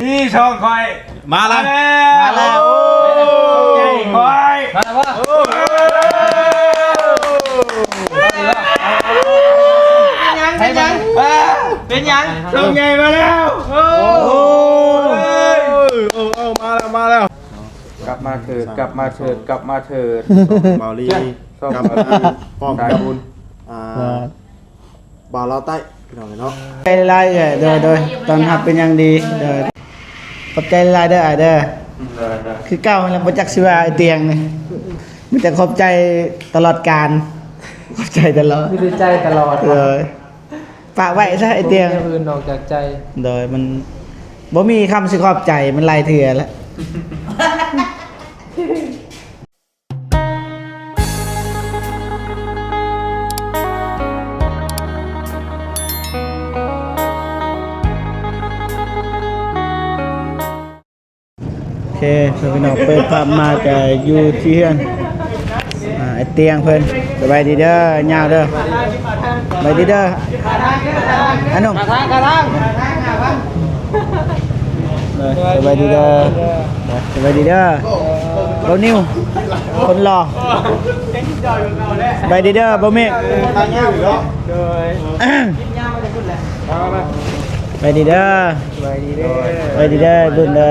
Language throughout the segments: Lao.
ທີ່ສອງຂ້ອຍ ມາແລ້ວ ມາແລ້ວ ໂອ້ ໃຫຍ່ຂ້ອຍ ມາແລ້ວບໍ່? ໂອ້ ເປັນຫຍັງ? ເປັນຫຍັງ? ເປັນຫຍັງ? ຊ່ອງໃຫຍ່ມາແລ້ວ ໂອ້ ໂອ້ ເອົາ ມາແລ້ວ ມາແລ້ວ ກັບມາເຖີດ ກັບມາເຖີດ ກັບມາເຖີດ ເບົາລີ ກັບ ພ້ອມກັບ ສາຍບຸນ ອ່າ ບ່າວລາວໃຕ້ ພີ່ນ້ອງເອີຍເນາະ ຂອບໃຈຫຼາຍໆ ເອີ ໂດຍ ໂດຍ ຕ້ອນຮັບເປັນຢ່າງດີ ໂດຍ ຂອບໃຈຫຼາຍໆ ເດີອ້າຍເດີ ໂດຍ ໂດຍ ຄືເກົ່າຫັ້ນແຫຼະ ບໍ່ຈັກຊິວ່າອ້າຍຕຽງນີ້ ມີແຕ່ຂອບໃຈຕະຫຼອດການ ຂອບໃຈຕະຫຼອດ ຢູ່ໃນໃຈຕະຫຼອດ ໂດຍ ປະໄວ້ຊະອ້າຍຕຽງ ບໍ່ມີແນວອື່ນນອກຈາກໃຈ ໂດຍ ມັນບໍ່ມີຄຳຊິຂອບໃຈ ມັນຫຼາຍເທື່ອແລ້ວ. ໂອເຄ ພີ່ນ້ອງ ເປີດພາບມາກະຢູ່ທີ່ເຮືອນ ອ່າ ອ້າຍຕຽງເພິ່ນ ສະບາຍດີເດີ ຍາວເດີ ສະບາຍດີເດີ ອາໜຸ່ມ ເອີ ສະບາຍດີເດີ ສະບາຍດີເດີ ເບົານິວ ຄົນຫຼໍ່ ສະບາຍດີເດີ ເບົາເມກ ສະບາຍດີເດີ ສະບາຍດີເດີ ສະບາຍດີເດີ ບຸນເດີ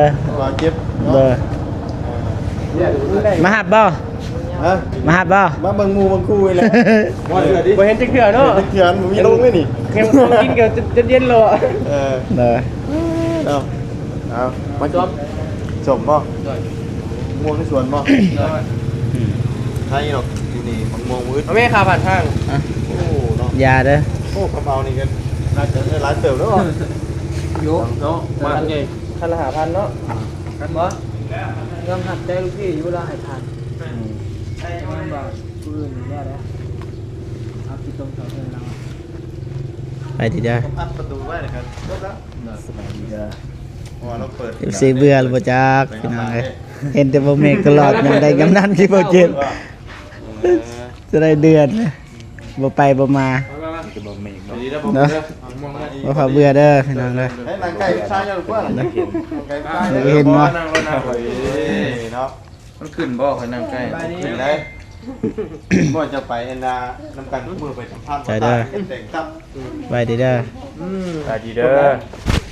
ເຈັບ ເດີ ມາຮັບບໍ່? ຮະ? ມາຮັບບໍ່? ມາເບິ່ງໝູ່ເບິ່ງຄູ່ນີ້ແຫຼະ ບໍ່ເຫັນຈັກເທື່ອເນາະ ເຫັນຈັກເທື່ອ ບໍ່ມີລົງເລີຍນີ້ ຍັງກິນກັນຈົນເຢັນໂລດ ເອີ ເດີ ເອົາ ເອົາ ມາ ສົມບໍ່? ໂດຍ ມ່ວງໃນສວນບໍ່? ໂດຍ ອືມ ໃຫ້ດອກ ຢູ່ນີ້ບັກມ່ວງມືດ ເອົາແມ່ຄ່າຜ່ານທາງ ຮະ? ໂອ້ ເນາະ ຢ່າເດີ ໂອ້ ຄຳເອົານີ້ກໍໜ້າຈະໄດ້ຫຼາຍເຕີບແລ້ວ ໂຍ ເນາະ ມາໃຫຍ່ ຄັນລະຫ້າພັນເນາະ ຄັນບໍ່? ຍອມຮັບແຕ່ລູກພີ່ຢູ່ລະໃຫ້ຜ່ານ ອືມ ແມ່ນບໍ່? ຜູ້ອື່ນນີ້ແລ້ວແຫຼະ ເອົາຂີ້ຕົມເຂົ້າເຮືອນລາວ ໄປດີເດີ ອັດປະຕູໄວ້ແລ້ວກໍຈົບແລ້ວ ສະບາຍດີເດີ ເອັຟຊີເບື່ອແລ້ວບໍ່ຈັກ ພີ່ນ້ອງເອີຍ ເຫັນແຕ່ບໍ່ເມກຕະຫຼອດ ຍາມໃດຍາມນັ້ນທີ່ບໍ່ເຈັບ ຈະໄດ້ເດືອນ ບໍ່ໄປບໍ່ມາ ເນາະ ບໍ່ພາເບື່ອເດີ ພີ່ນ້ອງເດີ ໃຫ້ນັ່ງໃກ້ຊາຍເຈົ້າດີກວ່າ ເຫັນບໍ່? ເນາະ ມັນຂຶ້ນບໍ່? ຂ້ອຍນັ່ງໃກ້ ຂຶ້ນໄດ້ ບໍ່ຈະໄປອັນນ່ານຳກັນ ມື້ໄປສຳພາດ ໃຈເດີ ແຕ່ງຕັ້ງ ໄວ້ດີເດີ ອືມ ໄປດີເດີ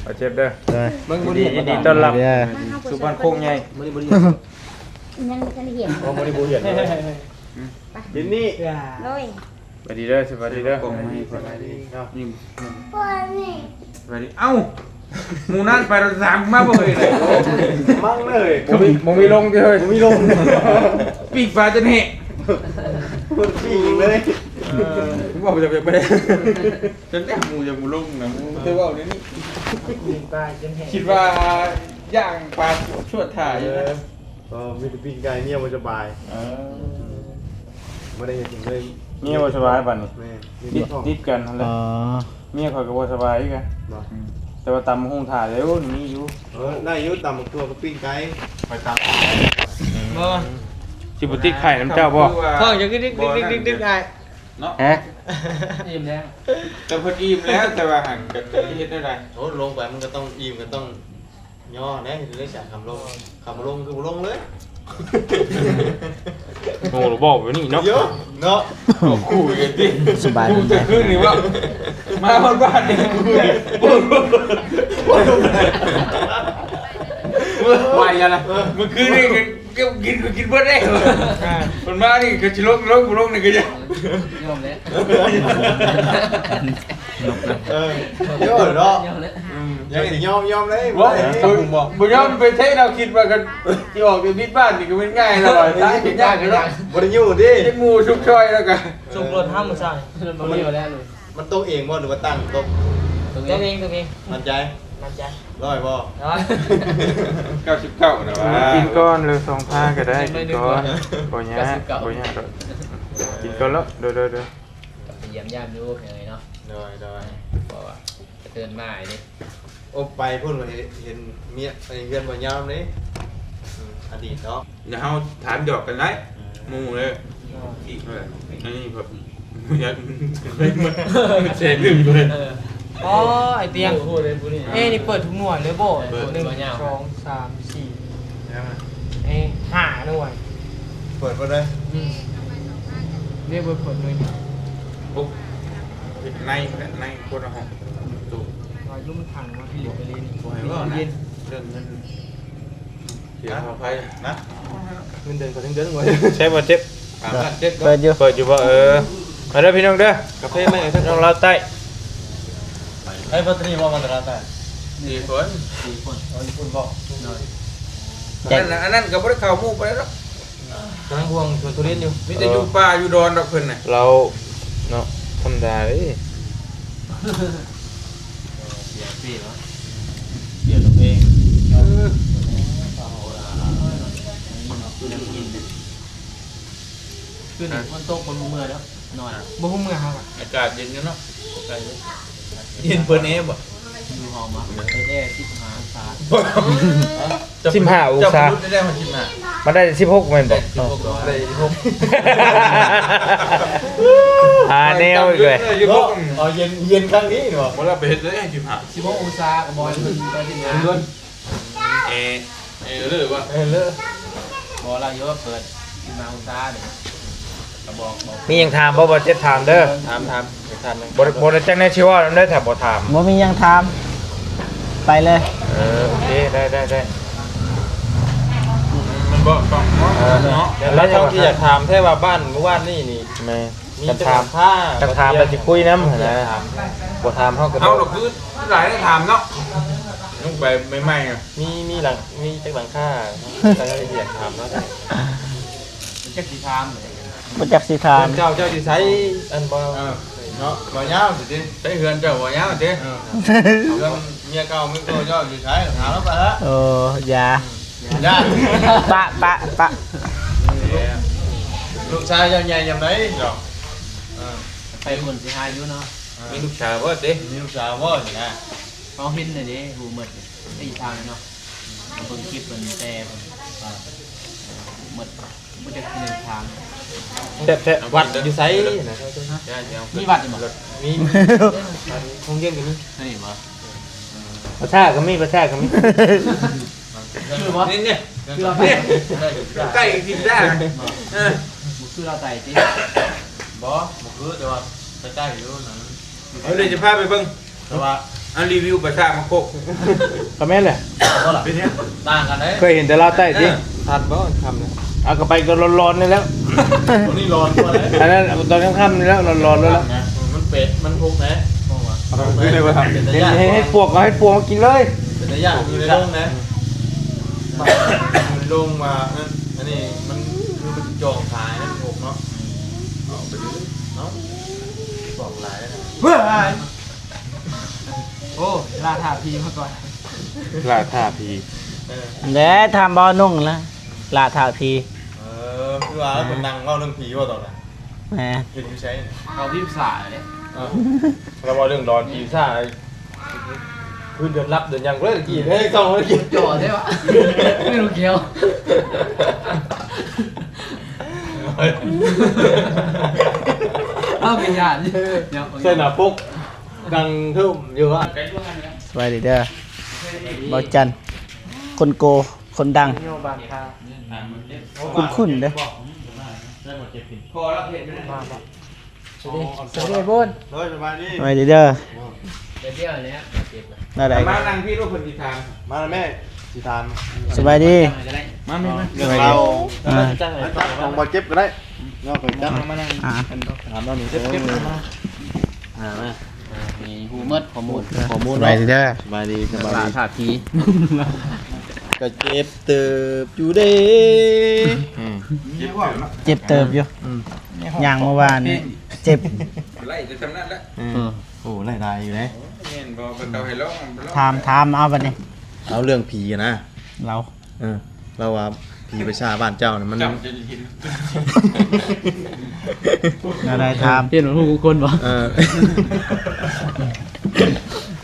ບາດເຈັບເດີ ເອີ ເບິ່ງ ຍິນດີ ຍິນດີຕ້ອນຮັບ ເດີ ສູ່ບ້ານໂຄກໃຫຍ່ ຍັງບໍ່ທັນໄດ້ເຫັນ ບໍ່ ບໍ່ໄດ້ ບໍ່ເຫັນເລີຍ ເຫັນນີ້ ໂດຍ ສະບາຍດີເດີ ສະບາຍດີເດີ ສະບາຍດີເນາະ ສະບາຍດີ ເອົ້າ ໝູ່ນັ້ນໄປລົດສາມມາບໍ່ເຄີຍເລີຍ ມັງເລີຍ ບໍ່ມີ ບໍ່ມີລົງຕິເຮີຍ ບໍ່ມີລົງ ປີກປາຈົນແຫ້ງ ຄົນປີ້ງເລີຍ ເອີ ເວົ້າຈະໄປ ຈົນແລ້ວໝູ່ຈະບໍ່ລົງນະ ໝູ່ເຄີຍເວົ້າແນວນີ້ ປີກປາຈົນແຫ້ງ ຄິດວ່າຍ່າງປາຊວດຖ້າຢູ່ນະ ເອີ ກໍມີແຕ່ປີ້ງໄກ່ ເມຍບໍ່ສະບາຍ ເອີ ບໍ່ໄດ້ເຮັດຫຍັງເລີຍ ເມຍບໍ່ສະບາຍປານນີ້ ແມ່ນ ຕິດ ຕິດກັນຫັ້ນແຫຼະ ອໍ ເມຍຂ້ອຍກໍບໍ່ສະບາຍຄືກັນ ບໍ່ ອືມ ແຕ່ວ່າຕຳບັກຫຸ່ງຖ້າເລີຍ ໂອ້ ມີຢູ່ ເອີ ໄດ້ຢູ່ ຕຳບັກຖົ່ວກັບປີ້ງໄກ່ ຂ້ອຍຕຳ ບໍ່ ຊິບໍ່ຕິດໄຂ່ນຳເຈົ້າບໍ່? ທ້ອງຈະຄືດິກໆໆໆ ອ້າຍ ເນາະ ຮະ? ອີ່ມແລ້ວ ແຕ່ເພິ່ນອີ່ມແລ້ວ ແຕ່ວ່າຫັ້ນກໍຈະເຮັດແນວໃດ? ໂອ້ ລົງໄປມັນກໍຕ້ອງອີ່ມ ກໍຕ້ອງ ຍໍແດ່ ເຮັດໄດ້ສາ ຄຳລົງ ຄຳບໍ່ລົງຄືບໍ່ລົງເລີຍ ໂອ້ ລະບອກແບບນີ້ເນາະ ເນາະ ເນາະ ຄູ່ກັນຕິ ສະບາຍ ຄູ່ແຕ່ຄືນນີ້ວ່າ ມາຮອດບ້ານນີ້ ໄວຈັ່ງນະ ມື້ຄືນນີ້ ກິນ ກິນ ກິນເບິດເດ້ ອ່າ ເພິ່ນມານີ້ກໍຊິລົງ ລົງ ບໍ່ລົງນີ້ກໍຢ່າ ຍອມແລ້ວ ເອີ ຍອມເນາະ ຍອມແລ້ວ ອືມ ຍັງຊິຍອມ ຍອມເລີຍ ບໍ່ ບໍ່ຍອມໄປເທະ ເຮົາຄິດວ່າກັນຊິອອກຈາກຕິດບ້ານນີ້ກໍແມ່ນງ່າຍແລ້ວວ່າ ຕາຍເປັນຍາກຢູ່ເນາະ ບໍ່ໄດ້ຢູ່ຕິ ເປັນໝູ່ຊຸກຊ່ອຍແລ້ວກໍ ຊຸກລົດຫ້າມມື້ເຊົ້ານີ້ ບໍ່ມີແລ້ວ ມັນຕົກເອງບໍ່ ຫຼືວ່າຕັ້ງຕົກ? ຕົກເອງ ຕົກເອງ ໝັ້ນໃຈ? ໝັ້ນໃຈ ຮ້ອຍບໍ່? ຮ້ອຍ ເກົ້າສິບເກົ້ານະວ່າ ກິນກ່ອນເລີຍ ສອງພາກໍໄດ້ ກິນກ່ອນ ບໍ່ຍາກ ບໍ່ຍາກດອກ ກິນກ່ອນເນາະ ໂດຍໆ ກໍໄປຢ້ຽມຢາມຢູ່ ເປັນຫຍັງເນາະ ໂດຍໆ ເພາະວ່າກະເທີນມາເດ້ ໂອ້ ໄປພຸ້ນ ເຫັນ ເຫັນເມຍ ໄປເຮືອນບໍ່ຍາມເດ້ ອືມ ອະດີດເນາະ ແລ້ວເຮົາຖາມຫຍອກກັນໄດ້ ເອີ ໝູ່ເດ້ ເອີ ອັນນີ້ແບບ ບໍ່ຢາກ ເສຍລືມເລີຍ ເອີ ອໍ ໄອ້ຕຽງ ເອີ ນີ້ເປີດທຸກໜ່ວຍເລີຍບໍ່? ເປີດ ໜຶ່ງ ສອງ ສາມ ສີ່ ແລ້ວນະ ເອີ ຫ້າໜ່ວຍ ເປີດບໍ່ໄດ້. ອືມ ນີ້ເປີດ ເປີດໜ່ວຍ ໂອ້ ໃນ ໃນຄົນລະຫ້ອງ ຕູ້ ວ່າຢູ່ມັນຂັງວ່າ ພິລິກໄປເລີຍນີ້ ບໍ່ໃຫ້ເວົ້ານະ ເລື່ອງເງິນ ເສຍຂອງໃຜນະ ເງິນເດືອນເຂົາທັງເດືອນເວີຍ ໃຊ້ບໍ່ເຈັບ? ສາມລ້ານເຈັດ ເປີດຢູ່ ເປີດຢູ່ບໍ່? ເອີ ມາເດີພີ່ນ້ອງເດີ ກາເຟໃໝ່ ພີ່ນ້ອງລາວໃຕ້ ໃຫ້ພັດຕານີບໍ່ ມາແຕ່ລາວໃຕ້ ສີ່ຄົນ ສີ່ຄົນ ເອົາຢູ່ພຸ້ນບໍ່? ໂດຍ ອັນນັ້ນ ອັນນັ້ນກໍບໍ່ໄດ້ເຂົ້າໝູ່ປານໃດດອກ ກຳລັງຫ່ວງສວນທຸລຽນຢູ່ ມີແຕ່ຢູ່ປ່າຢູ່ດອນດອກເພິ່ນນະ ລາວເນາະ ທຳມະດາເດ້. ເສຍເຊວະ ເສຍຕົວເອງ ເອີ ຄືນີ້ຝົນຕົກ ບໍ່ຮູ້ເມື່ອແລ້ວ ນອນ ບໍ່ຮູ້ເມື່ອເຮົາ ອາກາດເຢັນຢູ່ເນາະ ເຢັນເປີດແອບໍ່? ຢູ່ຫ້ອງບໍ່? ເປີດແອ ສິບຫ້າອົງສາ ສິບຫ້າອົງສາ ເຈົ້າໄດ້ຮອດສິບຫ້າ ມັນໄດ້ສິບຫົກແມ່ນບໍ່? ໄດ້ສິບຫົກ ໄດ້ສິບຫົກ ຫາແນວອີກເລີຍ ເນາະ ເອົາເຢັນ ເຢັນຄັ້ງນີ້ເນາະ ບໍ່ໄດ້ໄປເຮັດເລີຍ ສິບຫ້າ ສິບຫົກອົງສາກໍບໍ່ໃຫ້ເພິ່ນໄປສິບຫ້າ ເອີ ເອີ ເລີວ່າ ເອີ ເລີ ບໍ່ລະ ຢູ່ວ່າເປີດສິບຫ້າອົງສາເດ້ ກໍບອກ ບອກ ມີຫຍັງຖາມບໍ່? ບໍ່ເຈັບຖາມເດີ ຖາມ ຖາມ ຖາມ ບໍ່ ບໍ່ໄດ້ຈັກແນວຊິເວົ້ານຳເດີ ຖ້າບໍ່ຖາມ ບໍ່ມີຫຍັງຖາມ ໄປເລີຍ ເອີ ໂອເຄ ໄດ້ ໄດ້ ໄດ້ ມັນບໍ່ຕ້ອງເນາະ ເອີ ເນາະ ແລ້ວຕ້ອງທີ່ຢາກຖາມແທ້ວ່າ ບ້ານໝູ່ບ້ານນີ້ນີ້ ແມ່ນ ມີຈັກຫຼັງຄາ ຄັນຖາມ ຄັນຖາມແລ້ວຊິຄຸຍນຳຫັ້ນນະ ບໍ່ຖາມເຮົາກໍ ເຮົາກໍຄືຫຼາຍຖາມເນາະ ລົງໄປໃໝ່ໆ ມີ ມີຫຼັງ ມີຈັກຫຼັງຄາ ຢາກຖາມເນາະ ຈັກຊິຖາມ ບໍ່ຈັກຊິຖາມ ເຮືອນເຈົ້າເຈົ້າຢູ່ໃສ? ອັນບໍ່ ເອີ ເນາະ ບໍ່ຍາວຊິຕິ ໃສເຮືອນເຈົ້າບໍ່ຍາວຕິ ເອີ ເຮືອນເມຍເກົ່າເມຍເກົ່າເຈົ້າຢູ່ໃສ? ຖາມລາວໄປລະ ໂອ້ ຢ່າ ຢ່າ ປະ ປະ ປະ ລູກຊາຍເຈົ້າໃຫຍ່ຍາມໃດເຈົ້າ? ເອີ ໄປພຸ້ນຊິຫາຢູ່ເນາະ ເອີ ມີລູກສາວບໍ່ຕິ? ມີລູກສາວບໍ່ນີ້ນະ? ເຮົາເຫັນແລ້ວເດ້ ຮູ້ໝົດ ໄດ້ຖາມເນາະ ເບິ່ງຄລິບເພິ່ນແຕ່ເພິ່ນວ່າໝົດ ບໍ່ຈັກຊິຖາມ ແຊບໆ ວັດຢູ່ໃສນະ? ມີວັດຢູ່ບໍ່? ມີ ໂຮງຮຽນກໍມີ ອັນນີ້ບໍ່? ພາສາກໍມີ ພາສາກໍມີ ຄືບໍ່? ນີ້ ນີ້ ຄືລາວໃຕ້ ໃກ້ທີ່ໄດ້ ເອີ ບໍ່ຄືລາວໃຕ້ຕິ? ບໍ່ ບໍ່ຄື ແຕ່ວ່າໃກ້ໆຢູ່ນັ້ນ ເອົາເລີຍ ຈະພາໄປເບິ່ງ ແຕ່ວ່າ ອັນຣີວິວປາສາດມະໂຄກ ກໍແມ່ນແຫຼະ ບໍ່ລະ ເປັນຫຍັງ? ຕ່າງກັນເດ້ ເຄີຍເຫັນແຕ່ລາວໃຕ້ຕິ? ເອີ ທັນບໍ່ ຄ່ຳນະ? ເອົາ ກໍໄປກໍຮ້ອນໆນີ້ແຫຼະ ຕອນນີ້ຮ້ອນກວ່າເດ້ ອັນນັ້ນຕອນຄ່ຳໆນີ້ແຫຼະ ຮ້ອນໆແລ້ວລະ ມັນເປັດ ມັນທຸກແດ່ ເພາະວ່າ ເຮັດ ເຮັດ ເຮັດປວກ ເອົາເຮັດປວກມາກິນເລີຍ ເປັນຕາຢ້ານ ຢູ່ໃນໂລງນະ ຢູ່ໃນໂລງວ່າ ອັນ ອັນນີ້ມັນ ຄືມັນຈອງຂາຍນະ ມັນອົບເນາະ ເອົາໄປເລີຍ ເອົາ ບອກຫຼາຍແລ້ວນະ ເວີຍ ໂອ້ ລ່າທ້າຜີມາກ່ອນ ລ່າທ້າຜີ ເອີ ແລະ ຖາມບໍ່ນຸ່ງລະ ລ່າທ້າຜີ ເອີ ຄືວ່າເພິ່ນນັ່ງເວົ້າເລື່ອງຜີບໍ່ຕອນນັ້ນ ແມ່ນ ເຫັນຢູ່ໃສ? ເຮົາພິມສາເດ້ ເອີ ລາວເວົ້າເລື່ອງຫຼອນຜີສາ ຄືເດືອນລັບເດືອນຫຍັງເລີຍ ຕະກີ້ເດ້ ຕ້ອງເລີຍ ຈ່ອແທ້ວະ ແມ່ນບໍ່ກ່ຽວ ເຮົາກໍຢ້ານຢູ່ ໃສ່ໜ້າປົກ ດັງເທີມຢູ່ວ່າ ສະບາຍດີເດີ ເບົາຈັນ ຄົນໂກ ຄົນດັງ ຄຸ້ນໆເດ້ ສະບາຍດີ ສະບາຍດີບຸນ ໂດຍ ສະບາຍດີ ສະບາຍດີເດີ ດຽວແລ້ວ ມານັ່ງພີ້ລູກ ເພິ່ນຊິຖາມ ມາແມ່ຊິຖາມ ສະບາຍດີ ມາແມ່ ເລື່ອງລາວ ອ່າ ຂອງບໍ່ເຈັບກໍໄດ້ ເນາະ ໄປຈັບ ມານັ່ງ ອ່າ ຖາມເຮົານີ້ ເຈັບ ເຈັບ ມາ ອ່າ ມາ ອ່າ ນີ້ຮູ້ໝົດຂໍ້ມູນ ຂໍ້ມູນ ສະບາຍດີເດີ ສະບາຍດີ ສະບາຍດີ ຖ້າທີ່ ກໍເຈັບເຕີບຢູ່ເດ້ ອືມ ເຈັບເຕີບຢູ່ ອືມ ຍ່າງເມື່ອວານນີ້ເຈັບ ໄລ່ແຕ່ຊ່ຳນັ້ນແຫຼະ ເອີ ເອີ ໂອ້ ໄລ່ຫຼາຍຢູ່ເດ້ ແມ່ນບໍ່ ເຂົາເຈົ້າໃຫ້ລອງ ລອງ ຖາມ ຖາມເອົາບັດນີ້ ເອົາເລື່ອງຜີນະ ລາວ ເອີ ລາວວ່າຜີປະຊາບ້ານເຈົ້ານະ ມັນ ຈຳຈະໄດ້ຍິນ ແນວໃດຖາມ ເຫັນມັນຮູ້ທຸກຄົນບໍ່ ເ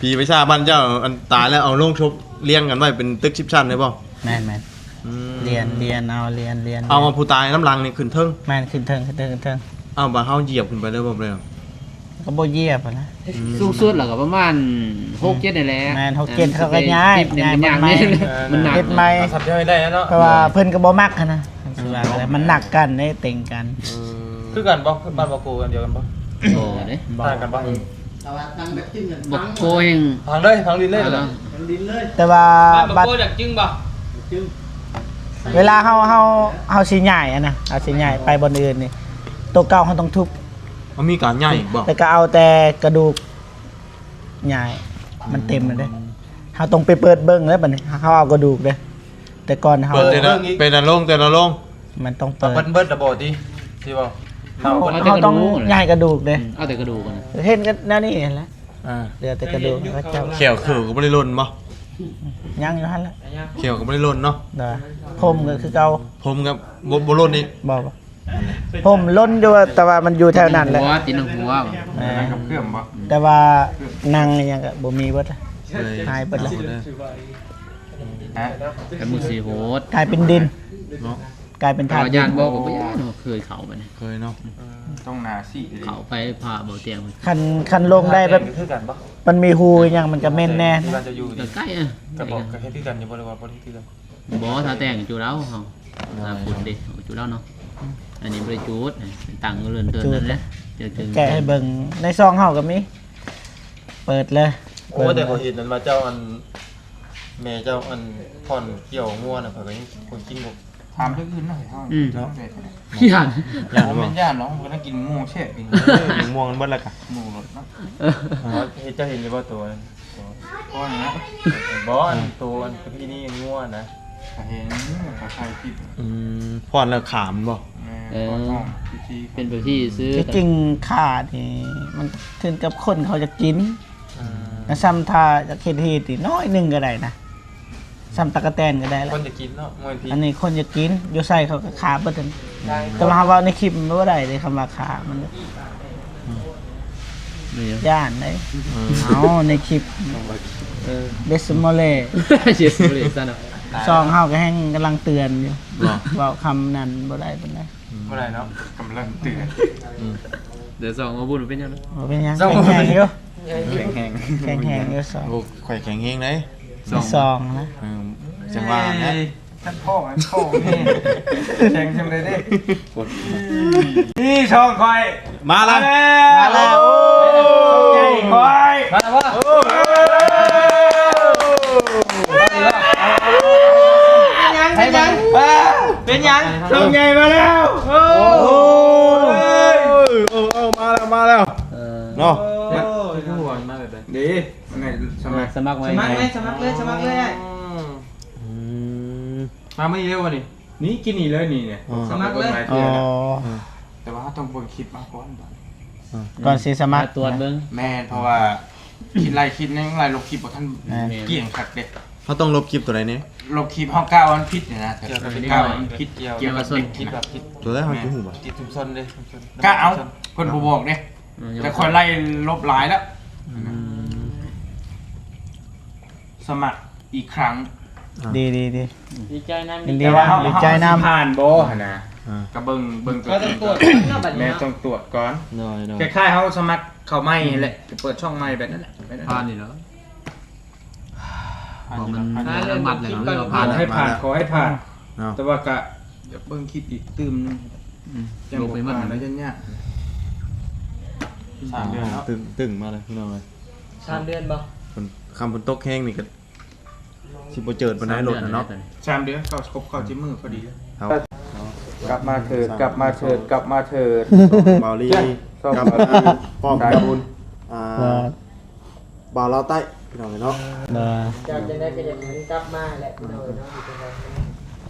ອີ ຜີປະຊາບ້ານເຈົ້າ ອັນຕາຍແລ້ວເອົາໂລງສົບລຽງກັນໄວ້ເປັນຕຶກສິບຊັ້ນໄດ້ບໍ່? ແມ່ນໆ ອືມ ລຽນ ລຽນເອົາ ລຽນ ລຽນ ເອົາຜູ້ຕາຍນຳຫຼັງນີ້ຂຶ້ນເທິງ ແມ່ນ ຂຶ້ນເທິງ ຂຶ້ນເທິງ ຂຶ້ນເທິງ ເອົາ ບາດເຮົາຢຽບຂຶ້ນໄປໄດ້ບໍ່? ບໍ່ໄດ້ ບໍ່ ກໍບໍ່ຢຽບຫັ້ນນະ ສູງສຸດແລ້ວກໍປະມານຫົກເຈັດນີ້ແຫຼະ ແມ່ນ ຫົກເຈັດ ເຂົາກໍຍ້າຍ ສິບນີ້ມັນຍາກແນ່ ມັນໜັກ ເຮັດໃໝ່ ເອົາສ່ຳທີ່ເຮົາເຮັດໄດ້ເນາະ ເພາະວ່າເພິ່ນກໍບໍ່ມັກຫັ້ນນະ ມັນໜັກກັນເດ້ ເຕັງກັນ ເອີ ຄືກັນບໍ່? ບ້ານບໍ່ໂກ ອັນດຽວກັນບໍ່? ບໍ່ເດ້ ຕ່າງກັນບໍ່? ແຕ່ວ່າຕັ້ງແບບຈິງກັນ ບໍ່ໂກແຮງ ພັງເລີຍ ພັງດິນເລີຍ ພັງດິນເລີຍ ແຕ່ວ່າ ບ້ານບໍ່ໂກຢາກຈຶ່ງບໍ່? ຈຶ່ງ ເວລາເຮົາ ເຮົາ ເຮົາຊິຍ້າຍຫັ້ນນະ ເຮົາຊິຍ້າຍໄປບ່ອນອື່ນນີ້ ໂຕເກົ່າເຮົາຕ້ອງທຸບ ມັນມີການຍ້າຍອີກບໍ່? ແຕ່ກໍເອົາແຕ່ກະດູກຍ້າຍ ມັນເຕັມແລ້ວເດ້ ເຮົາຕ້ອງໄປເປີດເບິ່ງແລ້ວບັດນີ້ ເຮົາເອົາກະດູກເດ້ ແຕ່ກ່ອນເຮົາ ເປີດແຕ່ລະ ເປັນອັນລົງ ແຕ່ລະລົງ ມັນຕ້ອງເປີດ ເພິ່ນເບິດລະບໍ່ຕິ ຊິເວົ້າ ເຮົາ ເຮົາຕ້ອງຍ້າຍກະດູກເດ້ ອືມ ເອົາແຕ່ກະດູກຫັ້ນນະ ເຫັນກັນແນວນີ້ຫັ້ນແຫຼະ ອ່າ ເຫຼືອແຕ່ກະດູກ ແຂ້ວເຂີກໍບໍ່ໄດ້ຫຼົ່ນບໍ່? ຍັງຢູ່ຫັ້ນແຫຼະ ແຂ້ວກໍບໍ່ໄດ້ຫຼົ່ນເນາະ ໂດຍ ຜົມກໍຄືເກົ່າ ຜົມກໍບໍ່ ບໍ່ຫຼົ່ນອີກ ບໍ່ ບໍ່ ຜົມຫຼົ່ນຢູ່ ແຕ່ວ່າມັນຢູ່ແຖວນັ້ນແຫຼະ ຫົວ ຕີນຫົວ ແມ່ນ ກັບເຄື່ອງບໍ່? ແຕ່ວ່າໜັງອີ່ຫຍັງກໍບໍ່ມີເບິດ ຫາຍເບິດແລ້ວ ແຕ່ມື້ຊິໂຫດ ກາຍເປັນດິນເນາະ ກາຍເປັນທາດດິນ ແຕ່ວ່າຢ້ານບໍ່ ກໍບໍ່ຢ້ານເນາະ ເຄີຍເຂົ້າໄປນີ້ ເຄີຍເນາະ ເອີ ຕ້ອງໜ້າຊິເຂົ້າໄປພາເບົາຕຽງ ຄັນ ຄັນລົງໄດ້ແບບ ມັນມີຮູອີ່ຫຍັງ ມັນກໍແມ່ນແນ່ ທີ່ວ່າຈະຢູ່ ກໍໃກ້ເອີ ກໍບອກ ກໍເຮັດຄືກັນຢູ່ບໍ່ ຫຼືວ່າບໍ່ໄດ້ເຮັດຄືກັນ? ບໍ່ ຖ້າແຕ່ງຈູດເອົາເຮົາ ຖ້າປຸດເດ້ ຈູດເອົາເນາະ ອັນນີ້ບໍ່ໄດ້ຈູດ ຕັ້ງເລື່ອນເຕີນນັ້ນແຫຼະ ແກະໃຫ້ເບິ່ງ ໃນຊ່ອງເຮົາກໍມີ ເປີດເລີຍ ໂອ້ ແຕ່ຂ້ອຍເຫັນນັ້ນວ່າເຈົ້າ ອັນ ແມ່ເຈົ້າ ອັນ ຜ່ອນກ່ຽວງົວນະ ຂ້ອຍກໍຍັງຄົນກິນບໍ່ ຖາມເລື່ອງອື່ນເນາະ ເຮົາ ອືມ ເນາະ ຢ້ານ ຢ້ານບໍ່ ບໍ່ແມ່ນຢ້ານເນາະ ເພິ່ນກິນໝວກແຊບ ເອີ ໝວກມັນເບິດແລ້ວກະ ໝວກລົດເນາະ ເອີ ເຮັດ ເຈົ້າເຫັນຢູ່ບໍ່ໂຕນັ້ນ ໂຕ ບໍ່ນະ ບໍ່ ອັນໂຕ ອັນທີ່ນີ້ງົວນະ ກໍເຫັນ ເຂົາຖ່າຍຄລິບ ອືມ ຜ່ອນແລ້ວຂາມບໍ່ ແມ່ນ ເອີ ຜ່ອນຫ້ອງພິທີ ເປັນພິທີຊື່ ທີ່ຈິງຂານີ້ມັນຂຶ້ນກັບຄົນເຂົາຈະກິນ ອືມ ແລະຊ້ຳຖ້າຈະເຮັດຮີດນີ້ໜ້ອຍໜຶ່ງກໍໄດ້ນະ ຊ້ຳຕັກກະແຕນກໍໄດ້ລະ ຄົນຈະກິນເນາະ ມວຍພີ ອັນນີ້ຄົນຈະກິນ ຢູ່ໃສເຂົາກໍຂາເບິດຫັ້ນ ແຕ່ວ່າເຮົາເວົ້າໃນຄລິບມັນບໍ່ໄດ້ເດ້ ຄຳວ່າຂາມັນ ອືມ ຢ້ານເດ້ ເອີ ເອົາໃນຄລິບ ເອີ ເບສໂມເລ ເບສໂມເລຊັ້ນເນາະ ຊ່ອງເຮົາກໍແຮ່ງກຳລັງເຕືອນຢູ່ ເວົ້າຄຳນັ້ນບໍ່ໄດ້ປານໃດ ອືມ ບໍ່ໄດ້ເນາະ ກຳລັງເຕືອນ ອືມ ດຽວສອງບໍ່ບຸນເປັນຫຍັງ ບໍ່ເປັນຫຍັງ ສອງ ແຂງແຮງຢູ່ ແຂງແຮງ ແຂງແຮງຢູ່ສອງ ໂອ້ ຂ້ອຍແຂງແຮງເດ້ ສອງ ສອງນະ ເອີ ຈັ່ງວ່ານະ ເອີ ທ່ານພໍ່ ທ່ານພໍ່ນີ້ ແຂງຈັ່ງໃດເດ້ ນີ້ຊ່ອງຂ້ອຍ ມາແລ້ວ ມາແລ້ວ ໂອ້ ໃຫຍ່ຂ້ອຍ ມາແລ້ວບໍ່? ເປັນຫຍັງ ເປັນຫຍັງ ເປັນຫຍັງ? ຊ່ອງໃຫຍ່ມາແລ້ວ ໂອ້ ໂອ້ ເອົາ ມາແລ້ວ ມາແລ້ວ ເອີ ເນາະ ໂອ້ຍ ມາແບບໃດ ເດ້ ອັນນີ້ສະໝັກ ສະໝັກໄວ້ ສະໝັກເລີຍ ສະໝັກເລີຍ ສະໝັກເລີຍ ອືມ ອືມ ມາມື້ນີ້ເລີຍບໍ່ນີ້? ນີ້ ກິນນີ້ເລີຍນີ້ ເອີ ສະໝັກເລີຍ ເອີ ແຕ່ວ່າເຮົາຕ້ອງເບິ່ງຄລິບມາກ່ອນບາດ ເອີ ກ່ອນຊິສະໝັກ ມາຕວດເບິ່ງ ແມ່ນ ເພາະວ່າຄິດໄລ່ຄລິບ ຍັງໄລ່ລົບຄລິບບໍ່ທັນ ແມ່ນ ກ້ຽງຄັກເດ້ ເຮົາຕ້ອງລົບຄລິບຕົວໃດແນ່? ລົບຄລິບເຮົາກ້າວມັນຜິດນີ້ນະ ກ້າວມັນຜິດ ກ່ຽວກັບເດັກ ຜິດແບບຜິດ ຕົວໃດເຮົາຊິຮູ້ບາດ ຕິດຊຸມຊົນເດ້ ກ້າເອົາ ເພິ່ນບໍ່ບອກເດ້ ເອີ ແຕ່ຂ້ອຍໄລ່ລົບຫຼາຍແລ້ວ ອືມ ສະໝັກອີກຄັ້ງ ອ່າ ດີ ດີ ດີ ດີໃຈນຳ ຍິນດີນຳ ດີໃຈນຳ ຊິຜ່ານບໍ່ຫັ້ນນະ ອ່າ ກໍເບິ່ງ ເບິ່ງຕົວຈິງກ່ອນ ແມ່ນຕ້ອງຕວດກ່ອນ ໂດຍ ໂດຍ ຄ້າຍໆເຮົາສະໝັກເຂົ້າໃໝ່ຫັ້ນແຫຼະ ອືມ ໄປເປີດຊ່ອງໃໝ່ແບບນັ້ນແຫຼະ ແບບນັ້ນ ຜ່ານນີ້ເນາະ ບໍ່ ມັນ ມັນອະນຸມັດແລ້ວ ເລື່ອງຜ່ານ ຂໍໃຫ້ຜ່ານ ຂໍໃຫ້ຜ່ານ ເນາະ ແຕ່ວ່າກະຢາກເບິ່ງຄລິບອີກຕື່ມໜຶ່ງ ອືມ ຈັ່ງບໍ່ຜ່ານແລ້ວຢ້ານຍາກ ສາມເດືອນເນາະ ຕຶງ ຕຶງມາເລີຍພີ່ນ້ອງເອີຍ ສາມເດືອນບໍ່? ຝົນ ຄຳຝົນຕົກແຮງນີ້ກໍ ຊິບໍ່ເຈີດປານໃດລົດນະເນາະ ສາມເດືອນ ເຂົ້າຄົບເກົ້າສິບມື້ພໍດີ ກັບມາເທີດ ກັບມາເທີດ ກັບມາເທີດ ເບົາລີ ກັບມາພ້ອມກັບ ສາຍບຸນ ອ່າ ບ່າວລາວໃຕ້ພີ່ນ້ອງເອີຍເນາະ ຈາກຈັ່ງໃດກໍຢາກໃຫ້ກັບມາແຫຼະພີ່ນ້ອງເອີຍເນາະ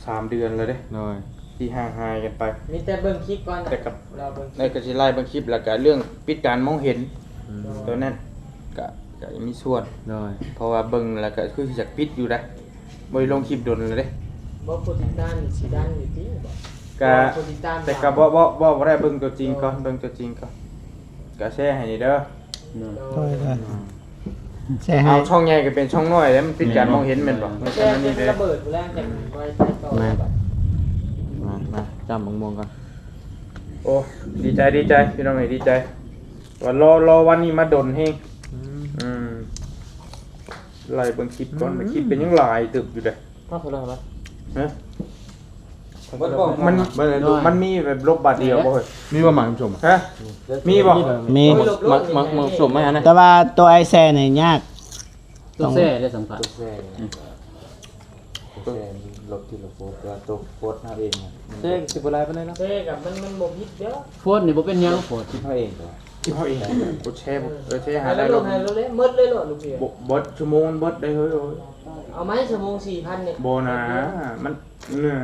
ສາມເດືອນແລ້ວເດ້ ໂດຍ ທີ່ຫ່າງຫາຍກັນໄປ ມີແຕ່ເບິ່ງຄລິບກ່ອນນະ ແຕ່ກໍ ລອເບິ່ງ ແລ້ວກໍຊິໄລ່ເບິ່ງຄລິບ ແລ້ວກໍເລື່ອງປິດການມອງເຫັນ ອືມ ໂຕນັ້ນກະ ກະມີສ່ວນ ໂດຍ ເພາະວ່າເບິ່ງແລ້ວກະຄືຊິຢາກປິດຢູ່ໃດ໋ ບໍ່ໄດ້ລົງຄລິບດົນແລ້ວເດ້ ບໍ່ ຜູ້ຕິດຕາມນີ້ຊິດັນຢູ່ຕິ ກະ ຜູ້ຕິດຕາມ ແຕ່ກະບໍ່ ບໍ່ ບໍ່ ບໍ່ໄດ້ ເບິ່ງຕົວຈິງກ່ອນ ເບິ່ງຕົວຈິງກ່ອນ ກະແຊໃຫ້ນີ້ເດີ ໂດຍ ໂດຍ ແຊໃຫ້ ເອົາຊ່ອງໃຫຍ່ກໍເປັນຊ່ອງນ້ອຍແລ້ວ ມັນປິດການມອງເຫັນແມ່ນບໍ່ ແຊຈົນລະເບີດພຸ້ນແຫຼະ ຈັ່ງບໍ່ໄດ້ໄປຕໍ່ ແມ່ນ ມາ ມາຈ້ຳໝາກມ່ວງກ່ອນ ໂອ້ ດີໃຈ ດີໃຈ ພີ່ນ້ອງເອີຍ ດີໃຈ ວ່າລໍ ລໍວັນນີ້ມາດົນແຮງ. ອືມ ອືມ ໄລ່ເບິ່ງຄລິບກ່ອນ ອືມ ຄລິບກໍຍັງຫຼາຍເຕີບຢູ່ເດ້. ຮະ? ມັນ ມັນມີແບບລົບບາດດຽວບໍ່ເຮີ້ຍ? ມີບໍ່ໝາກສົ້ມ? ຮະ? ມີບໍ່? ມີ ໂອ້ຍ ໝາກ ໝາກ ໝາກສົ້ມມາໃຫ້ນະ. ແຕ່ວ່າຕົວໄອແຊນີ້ຍາກ. ຕົວແຊໄດ້ສຳຜັດ ຕົວແຊ ອືມ ຕົວແຊມັນລົບທີລະໂພດ ແຕ່ວ່າຕົວໂພດເຮົາເອງນະ ແຊກໍຊິບໍ່ຫຼາຍປານໃດເນາະ. ແຊກໍມັນ ມັນບໍ່ຜິດເດ້. ໂພດນີ້ບໍ່ເປັນຫຍັງ ໂພດ ຄິດເຮົາເອງຕົວະ ທີ່ເຮົາເອງ ກົດແຊ ເອີ ແຊຫາໄດ້ ລົງໃຫ້ໂລດເລີຍ ໝົດເລີຍໂລດລູກເພຍ. ບໍ່ ເບິດຊົ່ວໂມງມັນເບິດໄດ້ເຮີ້ຍ. ເອົາໃໝ່ຊົ່ວໂມງສີ່ພັນນີ້ ບໍ່ນາ ມັນ ເໜືອ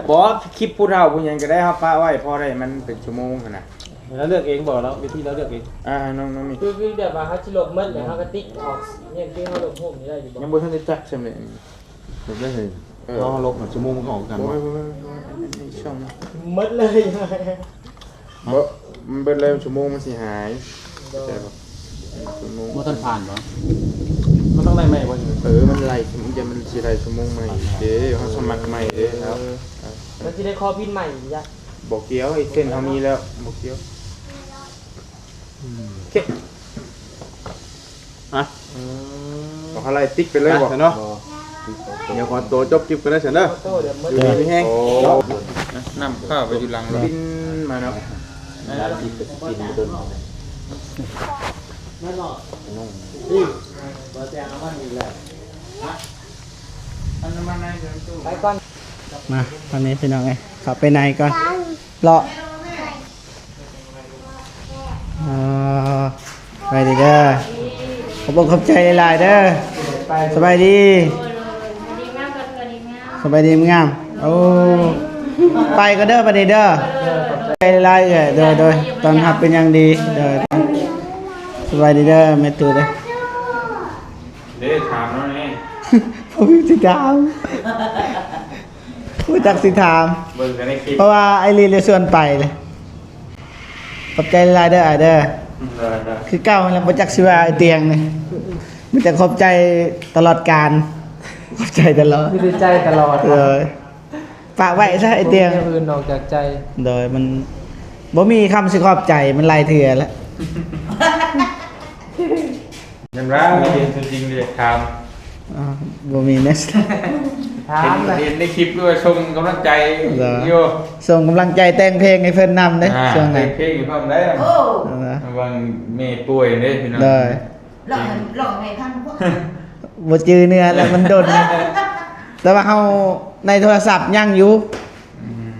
ບໍ່ ຄລິບຜູ້ເຖົ້າຜູ້ຫຍັງກໍໄດ້ ເຮົາປະໄວ້ພໍໄດ້ ມັນເປັນຊົ່ວໂມງຫັ້ນນະ. ແລ້ວເລືອກເອງບໍ່ເນາະ ວິທີລາວເລືອກເອງ. ອ່າ ນ້ອງ ນ້ອງມີ ຄື ຄືແບບວ່າເຮົາຊິລົບໝົດແລ້ວເຮົາກໍຕິດອອກ ນີ້ຄືເຮົາລົບຮູບນີ້ໄດ້ຢູ່ບໍ່? ຍັງບໍ່ທັນໄດ້ຈັກຊ່ຳເດ. ລົບໄດ້ເລີຍ ເອີ ລອງລົບ ຊົ່ວໂມງມັນກໍອອກຄືກັນ. ໂອ້ຍ ບໍ່ ບໍ່ ບໍ່ ອັນນີ້ຊ່ອງ ໝົດເລີຍ. ບໍ່ ມັນເບິດແລ້ວ ຊົ່ວໂມງມັນຊິຫາຍ. ໂດຍ ເຂົ້າໃຈບໍ່? ຊົ່ວໂມງ ບໍ່ທັນຜ່ານບໍ່? ມັນຕ້ອງໄດ້ໃໝ່ບໍ່? ເອີ ມັນໄລ່ ມັນຈະ ມັນຊິໄລ່ຊົ່ວໂມງໃໝ່ເດ້ ເຮົາສະໝັກໃໝ່ເດ້ເນາະ. ເອີ ມັນຊິໄດ້ຂໍພິນໃໝ່ອີກ. ບໍ່ກ່ຽວ ໄອ້ເສັ້ນເຮົາມີແລ້ວ ບໍ່ກ່ຽວ. ອືມ ໂອເຄ ອ່ະ ອືມ ເຮົາໄລ່ຕິກໄປເລີຍບໍ່? ເນາະ ດຽວຂໍໂຕຈົບຄລິບກ່ອນເດີຊັ້ນເດີ. ໂຕ ຢູ່ດີມີແຮງ. ໂອ້ ນ້ຳຂ້າວໄປຢູ່ຫຼັງລົດ ບິນມາເນາະ. ແມ່ນບໍ່? ມາ ຕອນນີ້ພີ່ນ້ອງເອີຍ ເຂົ້າໄປໃນກ່ອນ ເລາະ. ອ່າ ສະບາຍດີເດີ ຂອບອົກຂອບໃຈຫຼາຍໆເດີ. ສະບາຍດີ ສະບາຍດີງາມ. ໂອ້ ໄປກ່ອນເດີບັດນີ້ເດີ ຂອບໃຈຫຼາຍໆເອີຍ. ໂດຍ ໂດຍ ຕ້ອນຮັບເປັນຢ່າງດີ. ໂດຍ ສະບາຍດີເດີແມ່ຕູ້ເດີ. ເດ້ ຖາມແລ້ວນີ້ ບໍ່ມີຊິຖາມ ບໍ່ຈັກຊິຖາມ ເບິ່ງແຕ່ໃນຄລິບ ເພາະວ່າອ້າຍລີດໄດ້ຊວນໄປເລີຍ. ຂອບໃຈຫຼາຍໆເດີອ້າຍເດີ. ອືມ ໄດ້ໆ ຄືເກົ່າຫັ້ນແຫຼະ ບໍ່ຈັກຊິວ່າອ້າຍຕຽງນີ້ ມີແຕ່ຂອບໃຈຕະຫຼອດການ ຂອບໃຈຕະຫຼອດ ມີແຕ່ໃຈຕະຫຼອດ. ໂດຍ ປະໄວ້ຊະອ້າຍຕຽງ ບໍ່ມີແນວອື່ນນອກຈາກໃຈ. ໂດຍ ມັນບໍ່ມີຄຳຊິຂອບໃຈ ມັນຫຼາຍເທື່ອແລ້ວ. ແມ່ນວ່າມີເຫັນຕົວຈິງເລີຍ ຖາມ ອ່າ ບໍ່ມີແນວ ຖາມ ເຫັນ ລະ ເຫັນໃນຄລິບດ້ວຍ ສົ່ງກຳລັງໃຈຢູ່ ສົ່ງກຳລັງໃຈ ແຕ່ງເພງໃຫ້ເພິ່ນນຳເດ້. ອ່າ ຊ່ວງນັ້ນແຕ່ງເພງຢູ່ພ້ອມແລ້ວ. ໂອ້ ລະວັງແມ່ປ່ວຍເດ້ພີ່ນ້ອງ. ໂດຍ ລອງ ລອງໃຫ້ຟັງບໍ່? ບໍ່ຈື່ເນື້ອແລ້ວ ມັນດົນ ແຕ່ວ່າເຮົາໃນໂທລະສັບຍັງຢູ່. ອືມ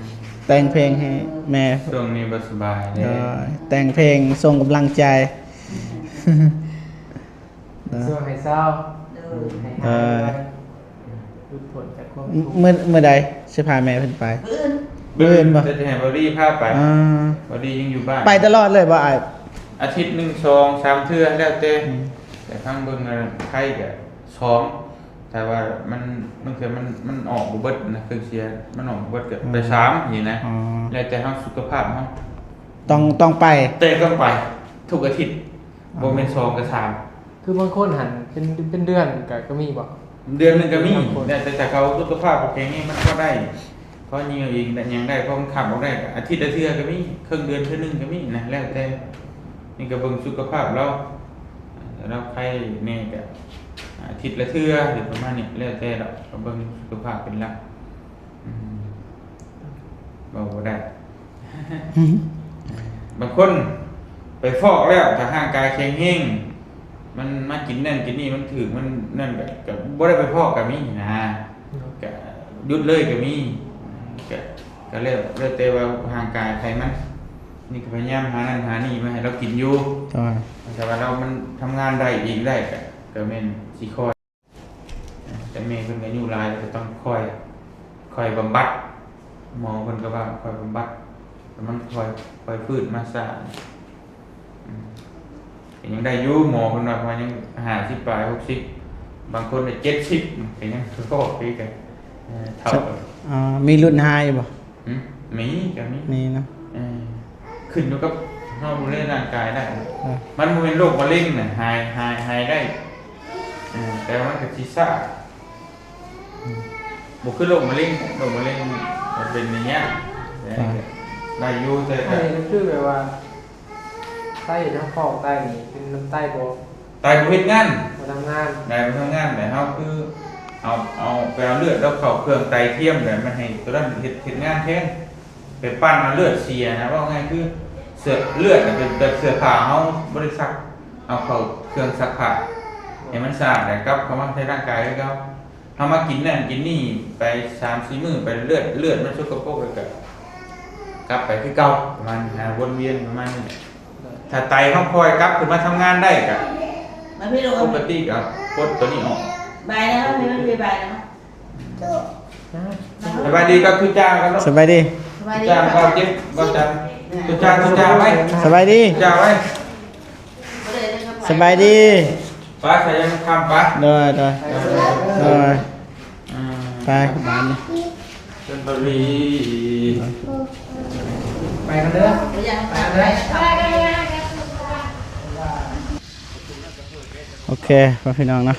ແຕ່ງເພງໃຫ້ແມ່ ຊ່ວງນີ້ບໍ່ສະບາຍເດ້. ໂດຍ ແຕ່ງເພງສົ່ງກຳລັງໃຈ ເນາະ ຊ່ວງໃຫ້ເຊົາ ໂດຍ ໃຫ້ຫາຍໄວ ຫຼຸດພົ້ນຈາກຄວາມທຸກ. ມື້ ມື້ໃດຊິພາແມ່ເພິ່ນໄປ? ມື້ອື່ນ ມື້ອື່ນບໍ່? ຈະໃຫ້ບອດີ້ພາໄປ. ອ່າ ບອດີ້ຍັງຢູ່ບ້ານ ໄປຕະຫຼອດເລີຍບໍ່ອ້າຍ? ອາທິດໜຶ່ງ ສອງ ສາມເທື່ອ ແລ້ວແຕ່. ອືມ ແຕ່ຟັງເບິ່ງ ໄຂ້ກະສອງ ແຕ່ວ່າມັນ ບາງເທື່ອມັນ ມັນອອກບໍ່ເບິດນະ ເຄື່ອງເສຍມັນອອກບໍ່ເບິດ ກໍໄປ ອືມ ສາມ ນີ້ນະ. ອໍ ແລ້ວແຕ່ເຮົາ ສຸຂະພາບເຮົາ ຕ້ອງ ຕ້ອງໄປ ແຕ່ຕ້ອງໄປທຸກອາທິດ. ອໍ ບໍ່ແມ່ນສອງກັບສາມ ຄືບາງຄົນຫັ້ນເປັນ ເປັນເດືອນກໍ ກໍມີບໍ່? ເດືອນໜຶ່ງກໍມີ ບາງຄົນ ແລ້ວແຕ່ ຖ້າເຂົາສຸຂະພາບບໍ່ແຂງແຮງ ມັນກໍໄດ້ ພໍຍິງເອົາເອງໄດ້ ຫຍັງໄດ້ ພໍມັນຂັບອອກໄດ້ ອາທິດລະເທື່ອກໍມີ ເຄິ່ງເດືອນເທື່ອໜຶ່ງກໍມີນະ ແລ້ວແຕ່. ນີ້ກໍເບິ່ງສຸຂະພາບລາວ ລາວໄຄແດ່ກໍອາທິດລະເທື່ອ ຫຼືປະມານນີ້ ແລ້ວແຕ່ດອກ ກໍເບິ່ງສຸຂະພາບເປັນຫຼັກ. ອືມ ເວົ້າບໍ່ໄດ້ ບາງຄົນໄປຟອກແລ້ວ ຖ້າຮ່າງກາຍແຂງແຮງ ມັນມາກິນນັ້ນກິນນີ້ ມັນຖືກ ມັນນັ້ນ ກໍ ກໍບໍ່ໄດ້ໄປຟອກກໍມີນະ. ໂດຍ ກໍຢຸດເລີຍກໍມີ ກໍ ກໍແລ້ວ ແລ້ວແຕ່ວ່າຮ່າງກາຍໃຜມັນ. ນີ້ກໍພະຍາຍາມຫານັ້ນຫານີ້ມາໃຫ້ລາວກິນຢູ່. ໂດຍ ຖ້າວ່າລາວມັນທຳງານໄດ້ເອງໄດ້ ກໍ ກໍແມ່ນຊິຄ່ອຍ ແຕ່ແມ່ເພິ່ນກໍອາຍຸຫຼາຍແລ້ວ ກໍຕ້ອງຄ່ອຍ ຄ່ອຍບຳບັດ. ໝໍເພິ່ນກໍວ່າຄ່ອຍບຳບັດ ແຕ່ມັນຄ່ອຍ ຄ່ອຍຟື້ນມາຊ້າ. ອືມ ກໍຍັງໄດ້ຢູ່ ໝໍເພິ່ນວ່າ ເພາະວ່າຍັງຫ້າສິບປາຍ ຫົກສິບ ບາງຄົນກໍເຈັດສິບ ກໍຍັງພໍຄືກັນ ເອີ ເທົ່າກັນ. ອໍ ມີຫຼຸດຫາຍຢູ່ບໍ່? ຫືມ? ມີ ກໍມີ ມີເນາະ. ເອີ ຂຶ້ນຢູ່ກັບເຮົາດູແລຮ່າງກາຍໄດ້. ເອີ ມັນບໍ່ແມ່ນໂລກມະເຮັງນະ ຫາຍ ຫາຍ ຫາຍໄດ້ ເອີ ແຕ່ວ່າມັນກໍຊິຊ້າ. ອືມ ບໍ່ຄືໂລກມະເຮັງ ໂລກມະເຮັງມັນເປັນໄລຍະ. ເອີ ໄດ້ຢູ່ ແຕ່ກໍ ອັນນີ້ກໍຄືແບບວ່າ ໄຕເນາະ ຄອກໄຕນີ້ເປັນນຳໄຕບໍ່ ໄຕບໍ່ເຮັດງານ ບໍ່ທຳງານ ໄຕບໍ່ທຳງານ ແລ້ວເຮົາຄືເອົາ ເອົາໄປເອົາເລືອດ ແລ້ວເຂົ້າເຄື່ອງໄຕທຽມ ແລ້ວມັນໃຫ້ໂຕນັ້ນເຮັດ ເຮັດງານແທນ ໄປປັ່ນເອົາເລືອດເສຍນະ ເວົ້າງ່າຍຄືເສື້ອ ເລືອດນະເປັນແບບເສື້ອຜ້າເຮົາບໍ່ໄດ້ຊັກ ເອົາເຂົ້າເຄື່ອງຊັກຜ້າໃຫ້ມັນສະອາດ ແລ້ວກັບເຂົ້າມາໃນຮ່າງກາຍຄືເກົ່າ. ເຮົາມາກິນນັ້ນກິນນີ້ໄປສາມສີ່ມື້ ໄປເລືອດ ເລືອດມັນສົກກະປົກ ແລ້ວກໍກັບໄປຄືເກົ່າ ປະມານນີ້ນະ ວົນວຽນປະມານນີ້. ຖ້າໄຕເຮົາຄ່ອຍກັບຄືນມາທຳງານໄດ້ກໍ ມາພີ່ລູກ ປົກກະຕິກໍປົດໂຕນີ້ອອກ ບາຍແລ້ວ ໃຫ້ມັນບາຍແລ້ວ. ສະບາຍດີກັບທຸຈາງກັນເນາະ ສະບາຍດີ ສະບາຍດີ ທຸຈາງ ເບົາເຈັບ ເບົາຈັນ ທຸຈາງ ທຸຈາງໄວ້ ສະບາຍດີ ທຸຈາງໄວ້ ສະບາຍດີ ໄປ ສາຍັງຄຳ ໄປ ໂດຍ ໂດຍ ໂດຍ ອ່າ ໄປ ເຊີນບາລີ ໄປກັນເດີ ໄປກັນເດີ ໂອເຄ ພໍ່ແມ່ພີ່ນ້ອງເນາະ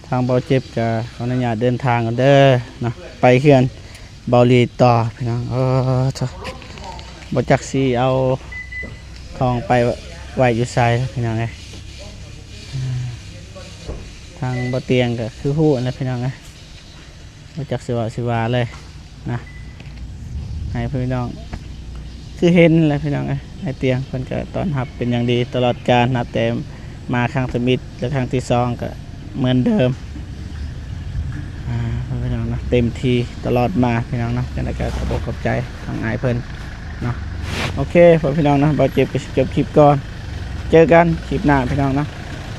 ທາງເບົາເຈັບກໍຂໍອະນຸຍາດເດີນທາງກ່ອນເດີເນາະ ໄປເຮືອນເບົາລີຕໍ່ພີ່ນ້ອງ. ໂອ້ ໂທ້ ບໍ່ຈັກຊິເອົາຂອງໄປໄວ້ຢູ່ໃສພີ່ນ້ອງເອີຍ. ທາງເບົາຕຽງກໍຄືຮູ້ຫັ້ນແຫຼະພີ່ນ້ອງເອີຍ ບໍ່ຈັກຊິເວົ້າຊິວ່າເລີຍນະ ໃຫ້ພີ່ນ້ອງຄືເຫັນແຫຼະພີ່ນ້ອງເອີຍ. ອ້າຍຕຽງເພິ່ນກໍຕ້ອນຮັບເປັນຢ່າງດີຕະຫຼອດການ ນັບແຕ່ມາຄັ້ງທຳອິດ ແລະ ຄັ້ງທີສອງກໍເໝືອນເດີມ ອ່າ ພີ່ນ້ອງເນາະ ເຕັມທີ່ຕະຫຼອດມາພີ່ນ້ອງເນາະ. ຈັ່ງໃດກໍຂອບອົກຂອບໃຈທາງອ້າຍເພິ່ນເນາະ. ໂອເຄ ພໍ່ແມ່ພີ່ນ້ອງເນາະ ເບົາເຈັບກໍຊິຈົບຄລິບກ່ອນ ເຈີກັນຄລິບໜ້າພີ່ນ້ອງເນາະ.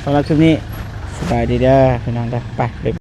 ສຳລັບຄລິບນີ້ ສະບາຍດີເດີພີ່ນ້ອງເດີ ໄປ